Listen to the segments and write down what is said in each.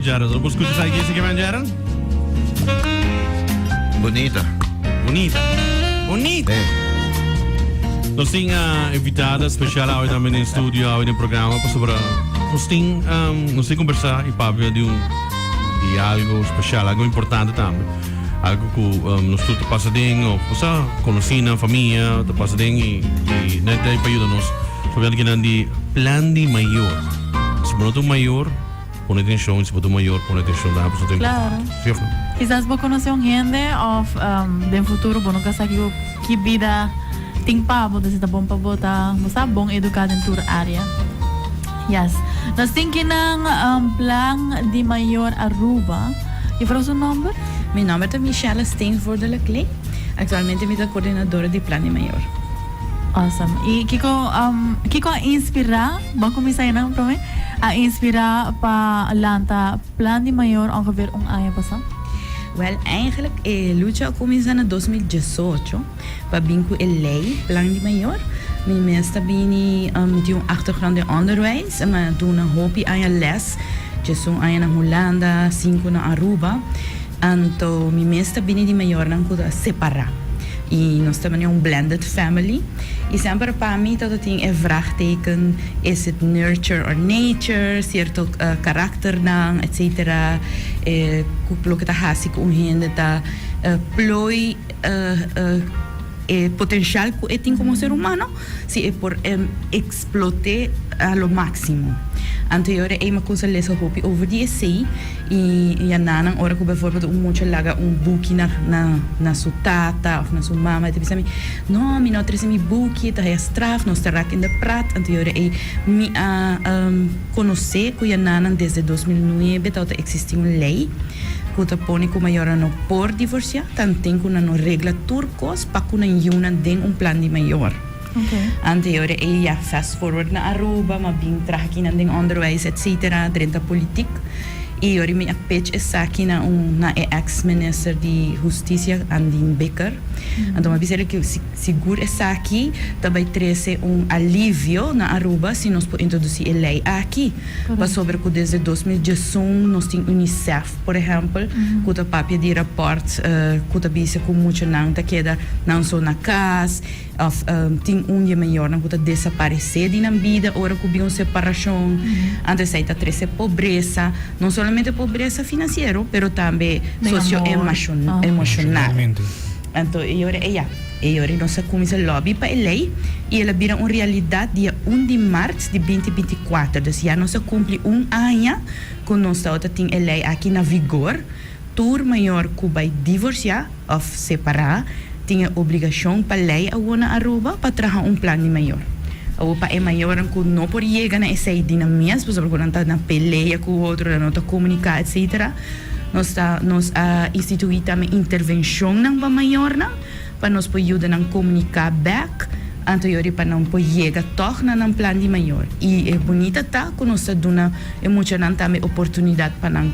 Gerald, bo scucha sa iglesia ke man Gerald? Bonita. Bonita. Bonita. Eh. Nos tin uh, invitada especial awe tambe den studio awe den programa pa sobre nos tin um, nos tin conversa y papia di un di algo especial, algo importante tambe. Algo ku um, nos tur ta pasa den of o conocina, familia ta pasa den y y net pa ayuda nos. Papiando kinan di plan di mayor. Si bo no ta un mayor Pone atencion, si bo ta un mayor pone atencion ta pasobra ta importante. Claro. Si of no? Kisas bo conoce un hende of den futuro bo nunca sa kico ki bida tin pa bo, si ta bon pa bo ta bo sa bon educa den tur area. Yes. Nos tin kinan plan di mayor Aruba. Juffrouw su nomber? Mi nomber ta Michelle Steenvoorde Leclé. Actualmente mi ta coordinadora di plan di mayor. Awesome. Y kico kico a inspira, bo cuminsa einan prome, a inspira pa lanta Plan di Mayor ongeveer un aña pasa? Wel, eigenlijk e lucha a cuminsa na 2018 pa bin cu e ley Plan di Mayor. Mi mes ta bini di un achtergrond den onderwijs, mi a duna hopi aña les, diesun aña na Hulanda, sinku na Aruba. Anto mi mes ta bini di mayornan ku ta separá i nos ta bini un blended family i semper pa mi tabata tin e vraagteken is it nurture or nature sierto karakternan etcetera e ku loke ta hasi ku un hende ta plooi e potencial ku e tin komo ser humano si e por eksplot'é a lo máksimo. Anto e ora ei mi a kuminsá lesa hopi over di esei i yananan ora ku bèvorbèlt un mucha laga un buki na na su tata òf na su mama e ta bisa mi, No, mi no a trese mi buki, e ta haya straf, nos ta rak in de prat. Anto e ora ei mi a konosé ku yananan desde 2009 tabata eksistí un lei ku ta pone ku mayornan no por divorsiá, tanten ku nan no regla tur kos pa ku nan yunan den un plan di mayor. Anto e ora ei ya fast forward na Aruba, m'a bin traha kinan den onderwijs etcetera, drenta politiek. I ora mi a pitch esaki na un na e ex minister di husticia Andin Bikker. Anto m'a bisa el ku sigur esaki ta bai trese un alivio na Aruba si nos por introduci e ley aki. Pasobra ku desde 2011 nos tin UNICEF. Por ehèmpel, ku ta papia di rapòrt ku ta bisa ku muchanan ta keda nan so na kas òf tin un di e mayornan ku ta desaparesé di nan bida ora ku bin un separashon. Anto esei ta trese pobresa, no solamente pobresa finansiero, pero tambe sosio-emoshonal. Anto e ora ei ya, e ora nos a kuminsá lòbi pa e lei i el a bira un realidat dia un di mart di binti 24. Dus ya nos a kumpli un aña. Ku nos tabata tin e lei aki na vigor, tur mayor ku bai divorsiá òf separá tin e obligashon pa lei awor na Aruba pa traha un plan di mayor. Awor pa e mayornan ku no por yega na esei di nan mes pasobra ku nan ta na pelea ku otro, nan no ta komuniká etsetera, nos ta nos a instituí tambe intervenshonnan pa mayornan pa nos por yuda nan komuniká bèk, anto yori pa nan por yega tòg na nan plan di mayor. I e bunita ta ku nos ta duna e muchanan tambe oportunidat pa nan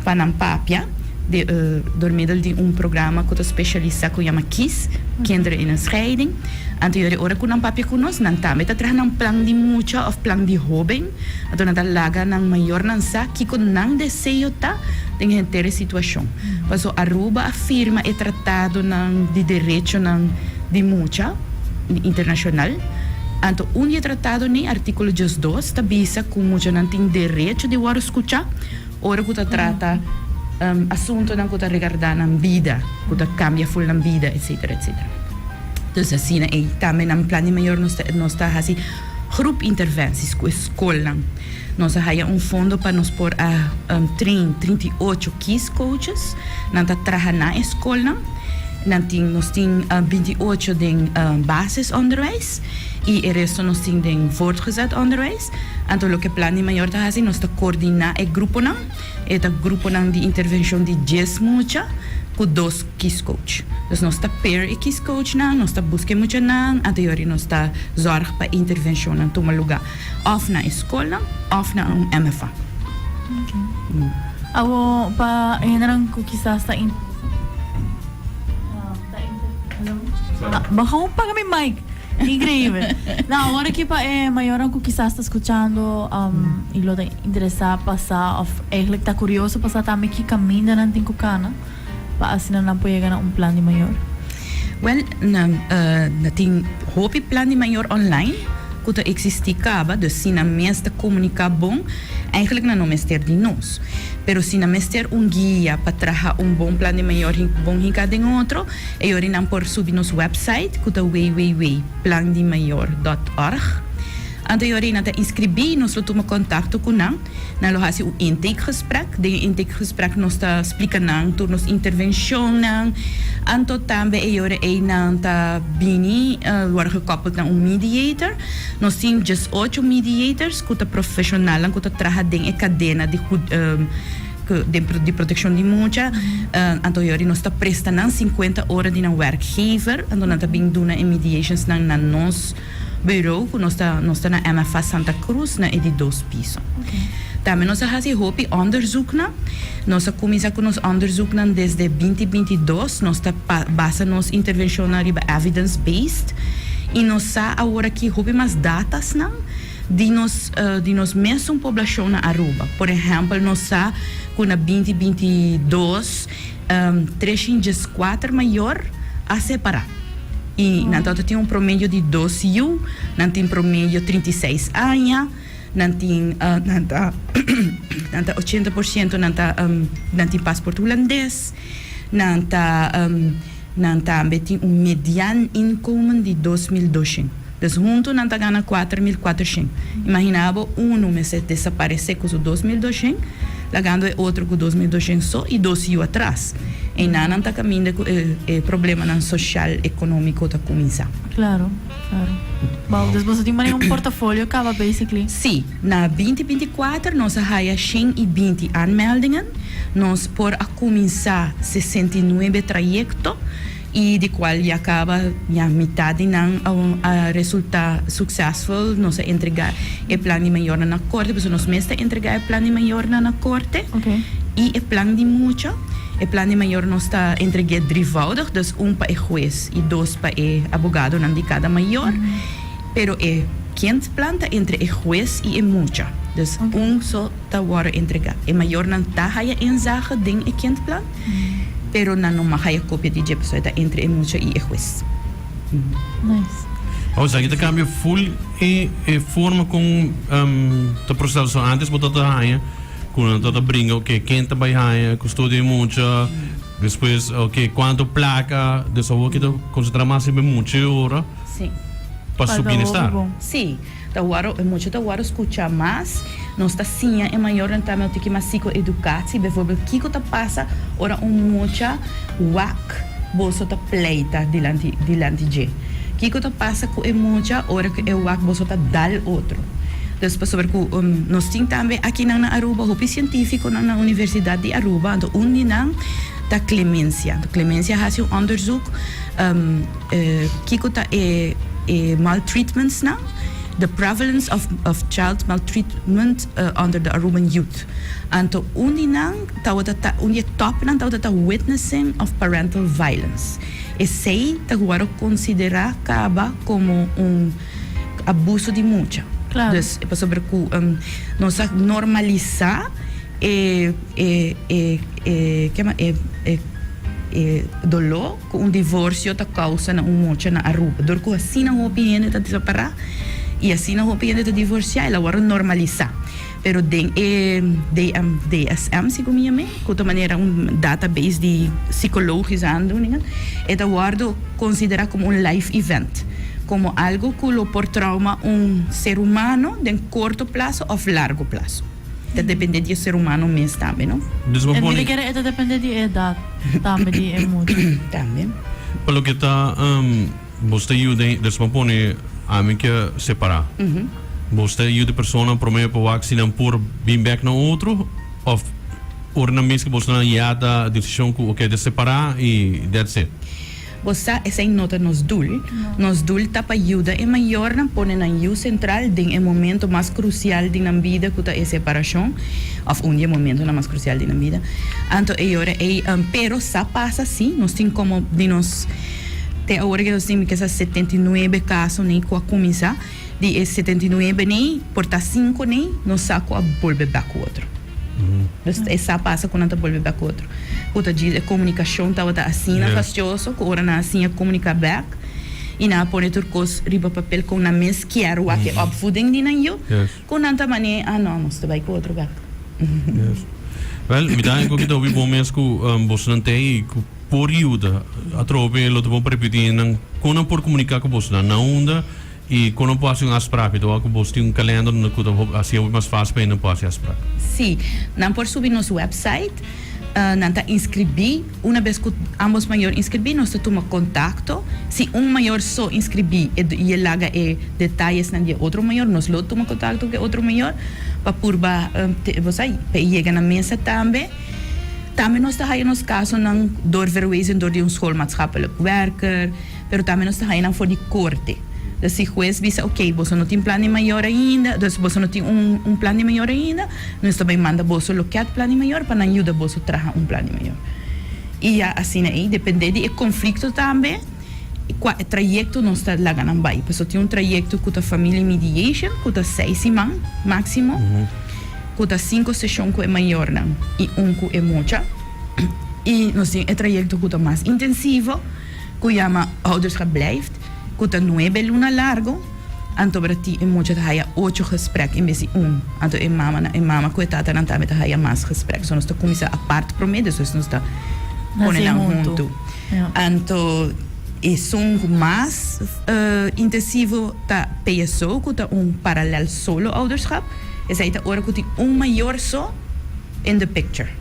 pa nan papia de dor middel di un programa ku ta spesialisá ku yama KIS, Kinderen in een Scheiding. Anto yori ora ku nan papia ku nos, nan tambe ta traha nan plan di mucha òf plan di hóben, anto nan ta laga nan mayornan sa kiko nan deseo ta den henter e situashon. Paso Aruba a firma e tratadonan di derechonan di mucha internashonal. Anto un di e tratadonan, artíkulo 12, ta bisa ku muchanan tin derecho di wòrdu skuchá ora ku ta trata asuntunan ku ta regardá nan bida, ku ta kambia ful nan bida, etsetera, etsetera. Dus asina ei tambe nan plan di mayor nos ta nos ta hasi groepinterventies ku e skolnan. Nos a haya un fondo pa nos por a train 38 KISS coaches. Nan ta traha na e skolnan. Nan tin, nos tin 28 den basisonderwijs i e resto nos tin den voortgezet onderwijs. Anto loke Plan di Mayor ta hasi, nos ta koordiná e gruponan. E ta gruponan di intervenshon di dies mucha ku dos KISS coach. Dus nos ta pair e KISS coachnan, nos ta buska e muchanan, anto yori nos ta zòrg pa e intervenshonnan tuma lugá. Of na e skolnan of na un MFA. Awo pa hendenan ku kisas ta in ta inter hello. Bo gewoon paga mi mic. Increíble. Nou, awor aki pa e mayornan cu kisas ta scuchando y lo ta interesa pa sa of eigenlijk ta curioso pa sa tambe ki caminda nan tin cu cana pa asina nan por yega na un plan di mayor. Wel, nan tin hopi plan di mayor online cu ta existi caba, dus si nan mes ta comunica bon, eigenlijk nan no mester di nos. Pero si nan mester un guia pa traha un bon plan di mayor bon hinca den otro, E ora nan por subi nos website ku ta www.plandimayor.org. Anto e ora nan ta inskribí i nos lo tuma kontakto ku nan. Nan lo hasi un intakegesprek. Den e intakegesprek nos ta splika nan tur nos intervenshonnan. Anto tambe e ora ei nan ta bini wòrdu gekoppeld na un mediator. Nos tin diesocho mediators ku ta profeshonalnan ku ta traha den e kadena di Den di proteccion di mucha, anto yori nos ta presta nan 50 ora di nan werkgever, anto nan ta bin duna e mediations nan na nos bureau cu nos ta nos ta na MFA Santa Cruz na e di dos piso. Tambe nos a haci hopi onderzoeknan, nos a cuminsa cu nos onderzoeknan desde 2022, nos ta basa nos intervencionnan riba evidence based y nos sa awor aki hopi mas datasnan. Di nos di nos mesun poblacion na Aruba. Por ehempel nos sa cu na 2022 304 mayor a separa y nan ta tin un promedio di dos yu, nan tin promedio 36 aña, nan tin nan ta nan ta 80% nan ta nan tin paspoort Hulandes, nan ta Nan tambe tin un median inkomen di 2200. Dus huntu nan ta gana 4400. Imagina bo unu mester desaparesé ku su 2200, lagando e otro ku 2200 so i dos yu atras. Einan nan ta kaminda ku e e problemanan soshal ekonómiko ta kuminsá. Claro, claro. Wow, dus boso tin manera un portafolio kaba basically. Sí, na 2024 nos a haya 120 aanmeldingen. Nos por a kuminsá 69 trayekto i di kual ya kaba ya mitad di nan a resultá suksesful. Nos a entregá e plan di mayornan na korte, pasobra nos mes ta entregá e plan di mayornan na korte i e plan di mucha. E plan di mayor nos ta entreg'é drievoudig, dus un pa e hues i dos pa e abogadonan di kada mayor. Pero e kindplan ta entre e hues i e mucha, dus un so ta wòrdu entregá. E mayornan ta haya inzage den e kindplan, pero nan no mag haya kopia di dje pasobra e ta entre e mucha i e hues. Nice. Oh, esaki ta kambia full e e forma kon ta prosesá. So antes bo tabata haña ku nan tabata bringa oke ken ta bai haña kustodia di mucha, despues oke kuantu plaka, dus awor ki ta konsentrá mas riba e mucha e ora Sí. pa su bienestar. Sí. Ta wòrdu, e mucha ta wòrdu skuchá mas. Nos ta siña e mayornan tambe un tiki mas siko-edukatie. Bijvoorbeeld, kiko ta pasa ora un mucha wak boso ta pleita dilanti dilanti dje? Kiko ta pasa ku e mucha ora ku e wak boso ta dal otro? Dus pasobra ku nos tin tambe akinan na Aruba hopi sientífikonan na Universidat di Aruba, anto un di nan ta Clemencia. Anto Clemencia a hasi un onderzoek Kiko ta e e maltreatmentsnan? The prevalence of of child maltreatment under the Aruban youth. Anto un di nan tabata ta un di e topnan tabata ta witnessing of parental violence. Esei ta wòrdu konsiderá kaba komo un abuso di mucha. Claro. Dus pasobra ku nos a normalisá e e e e kema e e e doló. Ku un divorsio ta kousa na un mucha na Aruba. Dor ku asina hopi hende ta separá i asina hopi hende ta divorsiá, el a wòrdu normalisá. Pero den e DM, DSM segun mi yam'é, ku ta manera un database di sikologische aandoeningen, e ta wòrdu konsiderá komo un life event, komo algu ku lo por trauma un ser humano den korto plaso òf largo plaso. Ta depende di e ser humano mes tambe, no? Dus bo En pone. mi ta kere e ta depende di e edad tambe di e mucha. Tambe. Pa loke ta bos ta yuda, dus bo pone ami ke separa. Bos ta yuda e persona prome pa wak si nan por bin bek na otro of ora nan mes ke bos nan ya ta decision ku oke ta separa y that's it. Bo sa, esei no ta nos doel. Nos doel ta pa yuda e mayornan pone nan yu sentral den e momento mas krusial di nan bida ku ta e separashon, òf un di e momentonan mas krusial di nan bida. Anto e ora ei, pero sa pasa si, nos tin komo di nos Te awor ku nos tin mi kesa 79 kaso nei ku a kuminsá. Di e 79 nei, por ta sinku nei nos sa ku a bolbe bèk ku otro. Dus e sa pasa ku nan ta bolbe bèk ku otro. Ku ta djis e komunikashon tabata asina fastioso ku ora nan a siña komuniká bèk i nan a pone tur kos riba papel kon nan mes kier wak e opvoeding di nan yu, ku nan ta manera, ah no, nos ta bai ku otro bèk. Wèl, mi ta haña ku ta hopi bon mes ku bosonan ten i ku por yuda. Atrobe lo ta bon pa ripití nan kon nan por komuniká ku bosonan, na unda I kon nan por hasi un afspraak? Mi ta wak ku bos tin un kalender unda ku ta hasi hopi mas fásil pa hende por hasi afspraak. Sí, nan por subi nos website, nan ta inskribí. Una bes ku ambos mayor inskribí, nos ta tuma kontakto. Si un mayor so inskribí i e laga e detayesnan di e otro mayor, nos lo tuma kontakto ku e otro mayor pa purba bo sa, pa e yega na mesa tambe. Tambe nos ta haya nos kasonan doorverwezen dor di un schoolmaatschappelijk werker. Pero tambe nos ta haña nan for di korte. Dus si hues bisa, ok, boso no tin plan di mayor ainda, dus boso no tin un un plan di mayor ainda, nos ta bai manda boso loket plan di mayor pa nan yuda boso traha un plan di mayor. I ya asina ei, depende di e konflikto tambe, kua e trayekto nos ta laga nan bai. Pasobra tin un trayekto ku ta family mediation, ku ta seis siman máksimo, ku ta sinku seshon ku e mayornan i un ku e mucha. I nos tin e trayekto ku ta mas intensivo. Ku yama Ouderschap Blijft, ku ta nuebe luna largu, anto bra tin e mucha ta haya ocho gesprek en bes di un. Anto e mama e mama ku e tatanan tambe ta haya mas gesprek. So nos ta kuminsá apart promé, despues nos ta pone nan huntu. Anto esun ku mas intensivo ta PSO, ku ta un paralel solo ouderschap. Esei ta ora ku tin un mayor so in the picture.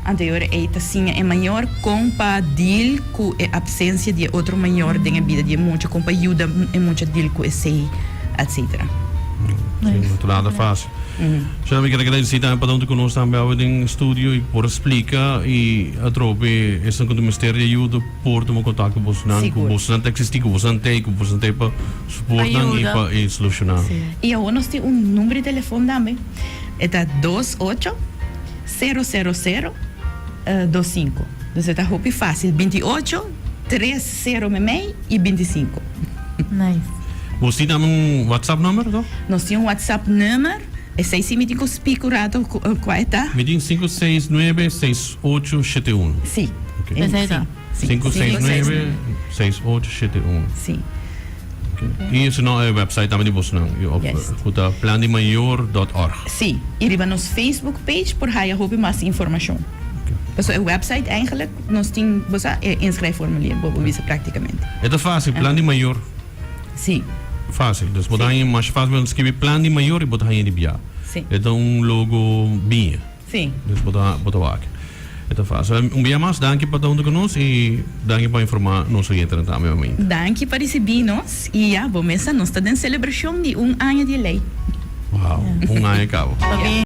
Anto e ora ei ta siña e mayor kon pa deal ku e apsensia di e otro mayor den e bida di e mucha, kon pa yuda e mucha deal ku esei, etcetera. Sí, no ta nada fácil. Sha, mi ker agradesí tambe pa tantu ku nos tambe awe den studio i por a splika i atrobe esnan ku ta mester di ayuda por tuma kontakto ku bosonan, ku bosonan ta eksistí, ku bosonan ta ei, ku bosonan ta ei pa support nan i pa solushoná. I awor nos tin un number di telefon tambe, e ta dos ocho. Sero sero sero dos sinku. Dus e ta hopi fásil, 28, tres sero memei i 25. Nice. Bos tin tambe un WhatsApp number to? Nos tin un WhatsApp number, esei si mi tin ku spik un rato kua e ta. Mi tin 569 6871. Si. Ok. Esei ta. Si. 569 6871. Si. I si no e website tambe di bosnan ku ta plandimayor dot org. Sí, i riba nos Facebook page por haya hopi mas informashon. Pasobra e website eigenlijk nos tin bo sa e inschrijfformulier bo por bisa praktikamente. E ta fásil, plan di mayor. Sí. Fásil, dus bo ta haña mas fásil bo skibi plan di mayor i bo ta haña di bia. Sí. E ta un logo biña. Sí. Dus bo ta bo ta wak. E ta fácil. Un bia mas, danki pa ta huntu ku nos i danki pa informá nos oyentenan tambe maminta. Danki pa risibí nos i ya, bo mesa nos ta den selebrashon di un aña di e lei. Wow, un aña kaba. Pabien.